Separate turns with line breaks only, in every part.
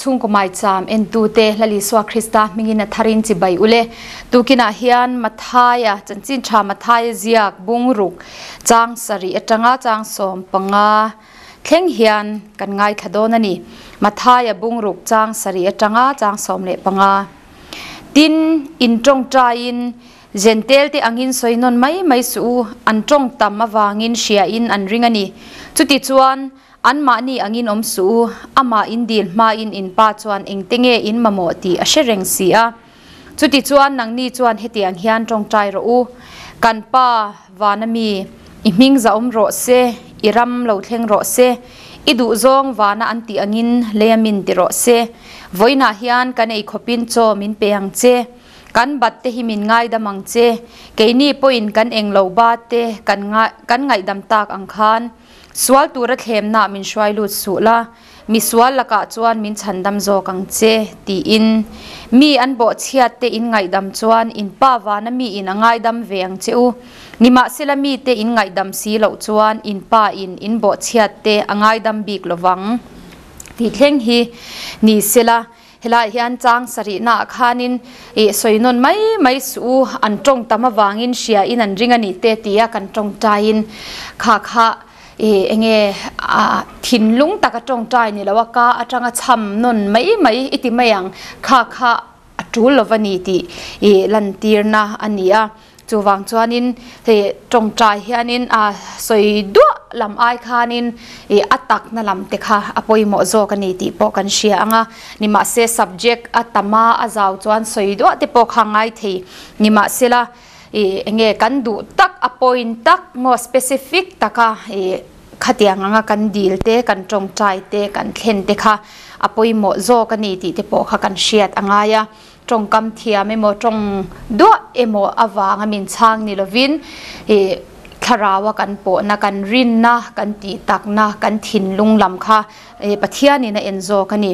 Chhungkaw maicham entute Lal Isua Krista hmingin a tharin chibai ule. Tukinah hian Mathaia, chanchin tha Mathaia ziak bungruk chang sarih atanga chang 15 thleng hian kan ngaithla dawn a ni. Mathaia bungruk chang sarih atanga chang 15. Tin, in tawngtaiin Zentel te angin sawi nawn mai mai suh u, an tawng tam avangin hriain an ring a ni. Chutichuan, Anmahni angin awm suh u, amah in dil hmain in pa chuan engte nge in mamawh tih a hre reng si a. Chutichuan nangni chuan hetiang hian tawngtai rawh u, Kan Pa, vana mi, i hming zahawm rawh se, i ram lo thleng rawh se, i duhzawng vana an tih angin leia min ti rawh se. Vawiinah hian kan ei khawpin chaw min pe ang che. Kan bat te hi min ngaidam ang che. Keini pawhin kan englo ba te kan ngaihdam tak ang khan. Sual tura thlemna min hruai lut suh la, mi sual lakah chuan min chhandam zawk ang che, tiin. Mi an bawhchhiat te in ngaihdam chuan in Pa vana mi in a ngaidam ve ang che u. Nimahsela mite in ngaihdam si loh chuan in Pa in in bawhchhiat te a ngaidam bik lovang tih thleng hi ni sela. Helaiah hian chang sarihnaah khanin ih sawi nawn mai mai suh u, an tawng tam avangin hria in an ring a nih te tia kan tawngtaiin kha kha ih enge ah thinlung taka tawngtai ni lo a ka atanga chham nawn mai mai i ti mai ang kha kha a tul lova ni tih ih lantirna a ni a. Chuvang chuanin hei tawngtai hianin a sawi duah lam ai khanin ih a takna lam te kha a pawimawh zawk a ni tih pawh kan hria ang a. Nimahse subject a tam a, a zau chuan sawi duah te pawh kha ngai thei. Nimahsela ih enge kan duh tak a point tak maw specific taka ih khatiang anga kan dil te, kan tawngtai te, kan thlen te kha a pawimawh zawk a ni tih te pawh kha kan hriat a ngai a. Tawngkam thiam emaw tawng duah emaw avanga min chhang ni lovin ih thlaraua kan pawhna, kan rinna, kan tih takna, kan thinlung lam kha ih Pathianin a en zawk a ni.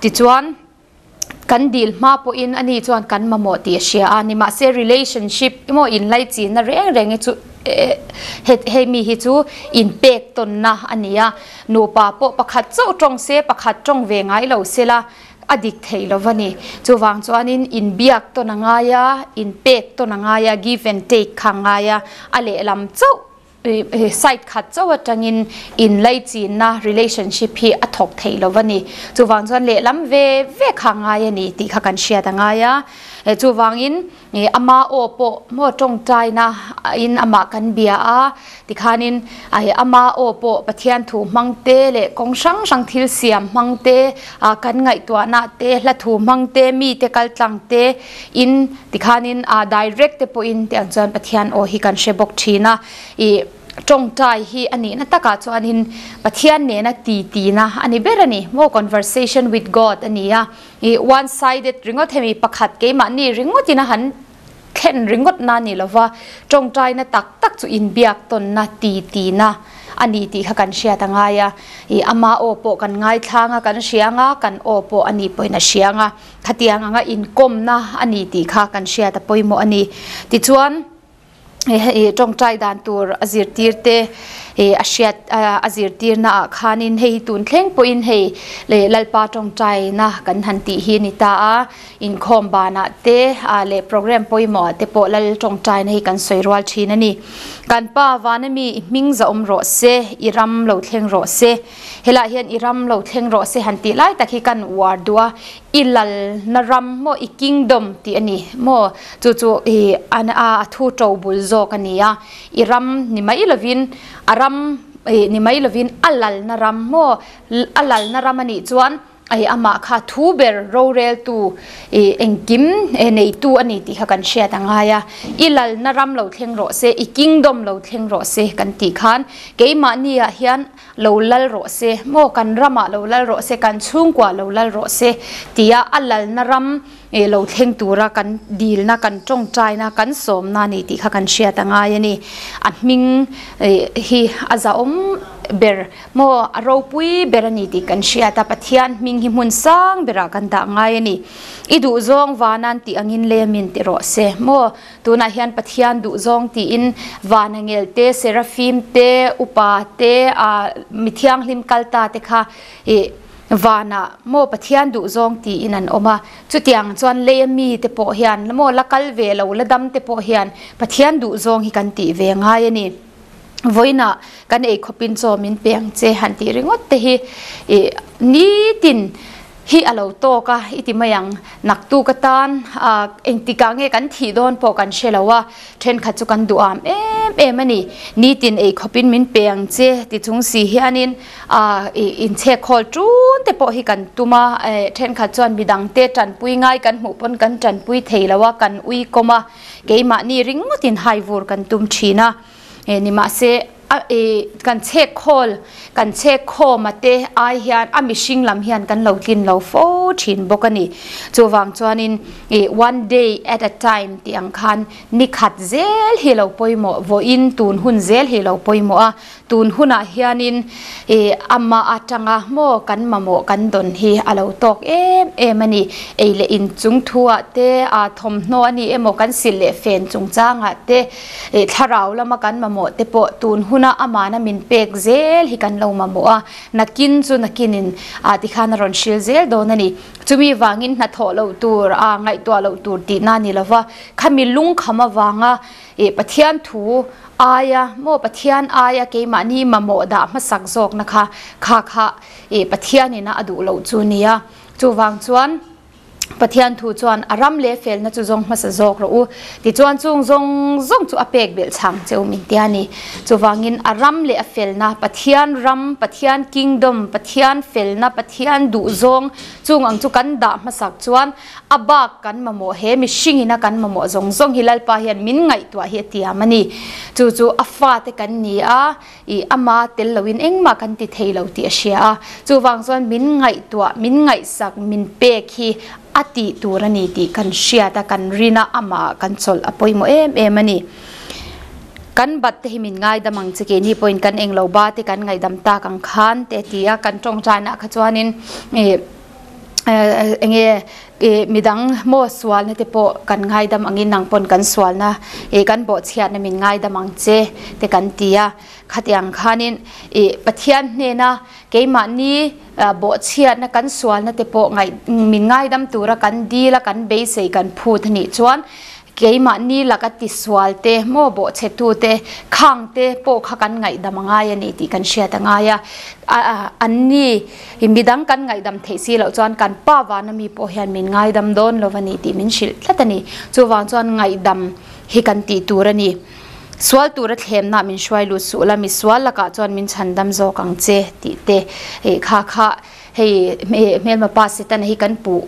Tichuan kan dil hma pawhin ani chuan kan mamawh tih a hria a, nimahse relationship emaw inlaichinna reng reng hi chu hei mi hi chu inpek tawnna a ni a, nupa pawh pakhat chauh tawng se pakhat tawng ve ngai lo sela, A dik theih lo va ni. Chuvang chuanin inbiak tawn a ngai a, inpek tawn a ngai a, give and take kha a ngai a, a lehlam chauh side khat chauh atangin inlaichinna relationship hi a thawk theih lo va ni. Chuvang chuan lehlam ve ve kha a ngai a ni tih kha kan hriat a ngai a. Chuvangin Ama aw pawh maw tawngtaina in amah kan bia a, tikhanin ama aw pawh Pathian thu hmang te leh kawng hrang hrang thil siam hmang te, kan ngaihtuahna te, hla thu hmang te, mite kal tlang te in tikhanin direct te pawhin tiang chuan Pathian aw hi kan hre bawk thin a. Tawngtai hi a nihna takah chuanin Pathian nena titina a ni ber a ni maw, conversation with God a ni a. I one sided ringawt hemi pakhat keimahni ringawtin a han thlen ringawt na ni lova, tawngtaina tak tak chu inbiak tawnna ti tina a ni tih kha kan hriat a ngai a. I ama aw pawh kan ngaithlang a, kan hria anga, kan aw pawh a ni pawhin a hria anga, khatiang anga inkawmna a ni tih kha kan hriat a pawimawh a ni. Tichuan. Hei tawngtai dan tur a zirtir te a hriat a zirtirna ah khanin hei tun thleng pawhin hei leh Lalpa tawngtaina kan han tih hi a ni ta a, inkhawm banah te leh program pawimawh ah te pawh Lal tawngtaina hi kan sawi rual thin a ni. Kan Pa vana mi i hming zahawm rawh se, i ram lo thleng rawh se. Helaiah hian i ram lo thleng rawh se han tih lai tak hi kan uar duh a, i lalna ram maw i kingdom tih a ni maw chu chu i an a a thu to bul zawk a ni a i ram ni mai lovin a ram ih ni mai lovin a lalna ram maw a lalna ram a nih chuan ai amah kha thu ber roreltu ih engkim neitu a ni tih kha kan hriat a ngai a i lalna ram lo thleng rawh se i kingdom lo thleng rawh se kan tih khan keimahni ah hian Lo lal rawh se, maw kan ramah lo lal rawh se, kan chhungkuah lo lal rawh se tia a lalna ram lo thleng tura kan dilna, kan tawngtaina, kan sawmna a ni tih kha kan hriat a ngai a ni. A hming hi a zahawm ber maw a ropui ber a ni tih kan hriat a, Pathian hming hi hmun sang berah kan dah ngai a ni. I duhzawng vanan tih angin lem in ti rawh se maw. Tunah hian Pathian duhzawng tiin vanangel te, serafim te, upa te, ah mithianghlim kalta te kha ih Vanah maw Pathian duhzawng tiin an awm a, chutiang chuan leia mite pawh hian maw la kal ve lo, la dam te pawh hian Pathian duhzawng hi kan tih ve ngai a ni. Vawiinah kan ei khawpin chaw min pe ang che han tih ringawt te hi ih nitin hi a lo tawk a i ti mai ang. Naktuk atan ah engtikah nge kan thih dawn pawh kan hre lo a, thenkhat chu kan duham em em a ni. Nitin ei khawpin min pe ang che ti chung si hianin ah ih inchhek khawl tun te pawh hi kan tum a, eh thenkhat chuan midangte tanpui ngai kan hmuh pawn kan tanpui thei lo a, kan ui kawm a, keimahni ringawtin hai vur kan tum thin a. Eh nimahse a eh kan chhek khawl kan chhek khawm a te ai hian a mihring lam hian kan lo tlin lo fo thin bawk a ni. Chuvang chuanin eh one day at a time tih ang khan ni khat zel hi lo pawimawh vawiin tun hun zel hi lo pawimawh a. Tun hunah hianin eh amah atanga maw kan mamawh kan dawn hi a lo tawk em em a ni. Ei leh in chung thuah te ah thawmhnaw a ni emaw kan silh leh fen chungchangah te eh thlarau lama kan mamawh te pawh tun huna amana min pek zel hi kan lo mamawh a, nakin chu nakinin ah tikhan a rawn hril zel dawn a ni. Chumi vangin hnathawh loh tur ah ngaihtuah loh tur tihna a ni lova, khami lungkham avanga eh Pathian thu aia maw Pathian aia keimahni mamawh dah hmasak zawkna kha kha kha eh Pathianina a duh loh chu nia. Chuvang chuan Pathian thu chuan a ram leh felna chu zawng hmasa zawk rawh u. Tichuan chung zawng zawng chu a pek belh chhang cheu min ti a ni. Chuvangin a ram leh a felna, Pathian ram, Pathian kingdom, Pathian felna, Pathian duhzawng chung ang chu kan dah hmasak chuan a bak kan mamawh he mihringin a kan mamawh zawng zawng hi Lalpa hian min ngaihtuah hi a tiam a ni. Chu chu a fate kan ni a. I ama tel loin engmah kan ti thei lo tih a hria a, chuvang chuan min ngaihtuah, min ngaihsak, min pek hi a tih tur a ni tih kan hriat a, kan rin a, amah kan chawlh a pawimawh em em a ni. Kan bat te hi min ngaidam ang che keini pawhin kan englo ba te kan ngaihdam tak ang khan te ti a, kan tawngtainah kha chuanin ih enge ih midang maw sualna te pawh kan ngaidam angin nang pawn kan sualna ih kan bawhchhiatna min ngaidam ang che te kan ti a, khatiang khanin ih Pathian hnena keimahni bawhchhiatna kan sualna te pawh ngaih min ngaidam tura kan dil a kan beisei kan phut anih chuan Keimahni laka tisual te, maw bawhchhetu te, khang te pawh kha kan ngaihdam a ngai a ni tih kan hriat a ngai a. Anni midang kan ngaihdam theih si loh chuan kan pa vana mi pawh hian min ngaidam dawn lo a ni tih min hrilh tlat a ni. Chuvang chuan ngaihdam hi kan tih tur a ni. Sual tura thlemna min hruai lut suh la, misual lakah chuan min chhandam zawk ang che tih te kha kha hei hmelma pa Setana hi kan puh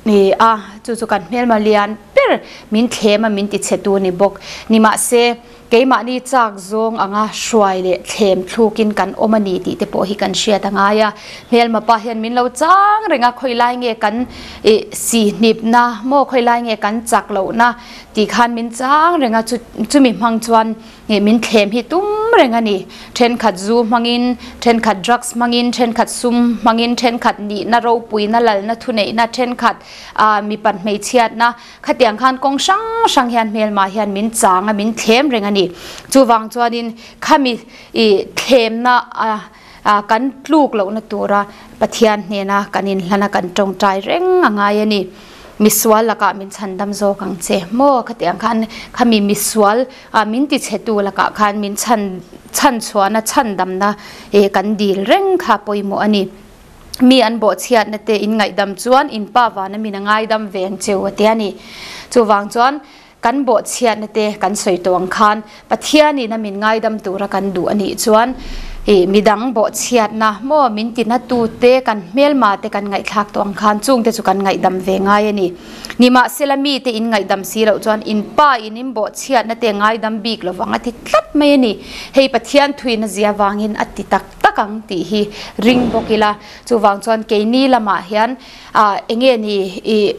Ni a, chu chu kan hmelma lian ber min thlem a min ti chhe tu ni bawk. Nimahse, keimahni chak zawng anga hruai leh thlem thlukin kan awm a ni tih te pawh hi kan hriat a ngai a. Hmelma pa hian min lo chang reng a, khawi lai nge kan ih sihnipna maw, khawi lai nge kan chak lohna tih khan min chang reng a, chu chumi hmang chuan Ih min thlem hi tum reng a ni. Thenkhat zu hmangin, thenkhat drugs hmangin, thenkhat sum hmangin, thenkhat nihna ropuina lalna thuneihna, thenkhat ah mipat hmeichhiatna khatiang khan kawng hrang hrang hian hmelmah hian min chang a, min thlem reng a ni. Chuvang chuanin khami ih thlemna ah kan tluk lohna tura Pathian hnena kan inhlan a kan tawngtai reng a ngai a ni. Misual lakah min chhandam zawk ang che maw? Khatiang khan khami misual ah min ti chhe tu lakah khan min chhan chhan chhuahna chhandamna eh kan dil reng kha pawimawh a ni. Mi an bawhchhiatna te in ngaihdam chuan in pa vana min a ngaidam ve ang cheu a ti a ni. Chuvang chuan kan bawhchhiatna te kan sawi tawh ang khan Pathianin a min ngaidam tura kan duh a nih chuan ih midang bawhchhiatna maw min tina tute kan hmelma te kan ngaihthlak tawh ang khan chungte chu kan ngaihdam ve ngai a ni. Nimahsela mite in ngaihdam si loh chuan in pa in in bawhchhiatna te ngaidam bik lovang a ti tlat mai a ni. Hei Pathian thuina zia vangin a ti tak tak ang tih hi ring bawk ila chuvang chuan keini lamah hian ah enge ni ih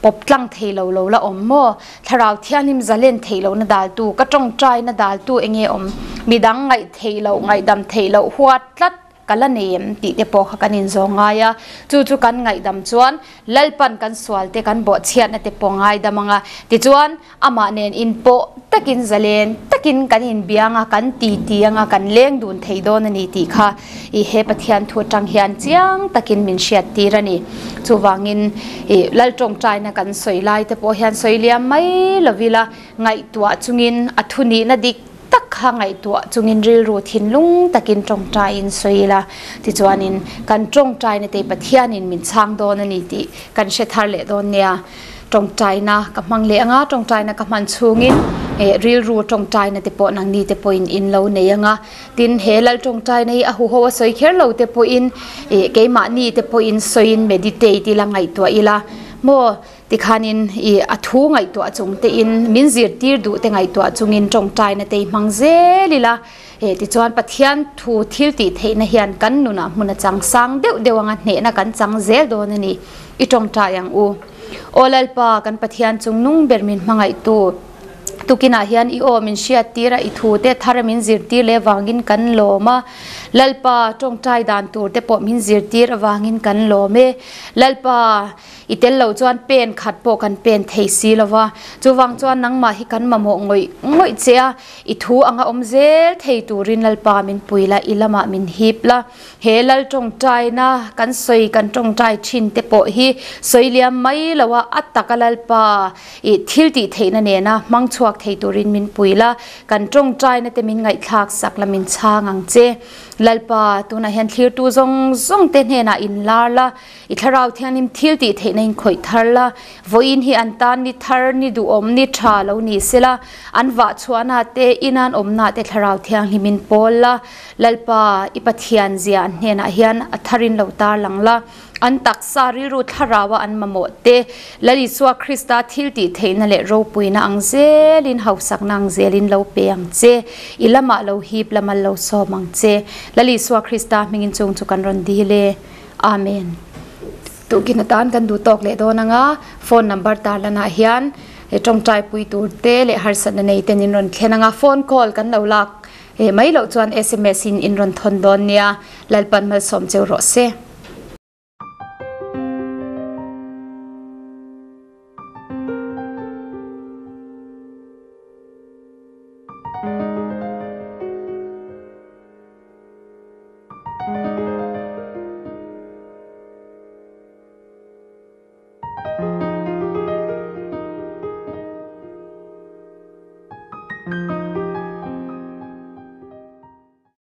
Pawp tlang thei lo lo la awm maw? Thlarau Thianghlim zalen theih lohna daltu, ka tawngtaina daltu enge awm? Midang ngaih theih loh, ngaihdam theih loh huat tlat ka la nei em tih te pawh kha kan inzawng ngai a. Chu chu kan ngaihdam chuan Lalpan kan sual te kan bawhchhiatna te pawh ngaidam ang a. Tichuan, amah nen inpawh takin zalen takin kan inbiang a, kan titi ang a, kan leng dun thei dawn a ni tih kha i he Pathian thu atang hian chiang takin min hriattir a ni. Chuvangin i Lal tawngtaina kan sawi lai te pawh hian sawi liam mai lovila ngaihtuah chungin a thunihna dik tak kha ngaihtuah chungin rilru thinlung takin tawngtaiin sawi ila. Tichuanin kan tawngtaina te Pathianin min chhang dawn a ni tih kan hre thar leh dawn nia. Tawngtaina ka hmang leh anga, tawngtaina ka hman chhungin rilru tawngtaina te pawh nangni te pawhin in lo nei anga. Tin, he lal tawngtaina hi a huho a sawi kher lo te pawhin keimahni te pawhin sawiin meditate ila ngaihtuah ila maw? Tikhanin i a thu ngaihtuah chung tein min zirtir duh te ngaihtuah chungin tawngtaina te i hmang zel ila. Tichuan Pathian thu thil tih theihna hian kan nunah hmun a chang sang deuh deuh anga hnehna kan chang zel dawn a ni. I tawngtai ang u. Aw Lalpa, kan Pathian chung nung ber min hmangaihtu, tukinah hian i aw min hriattir a, i thu te thar a min zirtir leh avangin kan lawm a. Lalpa, tawngtai dan tur te pawh min zirtir avangin kan lawm e. Lalpa, I tel lo chuan pen khat pawh kan pen thei si lo va, chuvang chuan nangmah hi kan mamawh ngawih ngawih che a, i thu anga awm zel thei turin Lalpa min pui la, i lamah min hip la. He Lal tawngtaina kan sawi kan tawngtai thin te pawh hi sawi liam mai lo a, a taka Lalpa i thil tih theihna nena hmang chhuak thei turin min pui la, kan tawngtaina te min ngaihthlak sak la min chhang ang che. Lalpa, tunah hian thlirtu zawng zawng te hnenah inlar la, I Thlarau Thianghlim thil tih theihna in khawih thar la, vawiin hi an tan ni thar, ni duhawm, ni tha lo ni sela, an vah chhuahna te, in an awmna te Thlarau Thianghlim in pawl la, Lalpa, i Pathian zia an hnenah hian a tharin lo tarlang la, an taksa rilru Thlaraua an mamawh te, Lal Isua Krista thil tih theihna leh ropuina ang zelin, hausakna ang zelin lo pe ang che, i lamah lo hip la mal lo sawm ang che. Lal Isua Krista hmingin chung chu kan rawn dil e. Amen. Tukin atan kan duh tawk leh dawn anga phone number tarlanah hian he tawngtai pui tur te leh harsatna nei ten in rawn thlen anga phone call kan lo lak mai loh chuan sms in in rawn thawn dawn nia Lalpan malsawm cheu rawh se.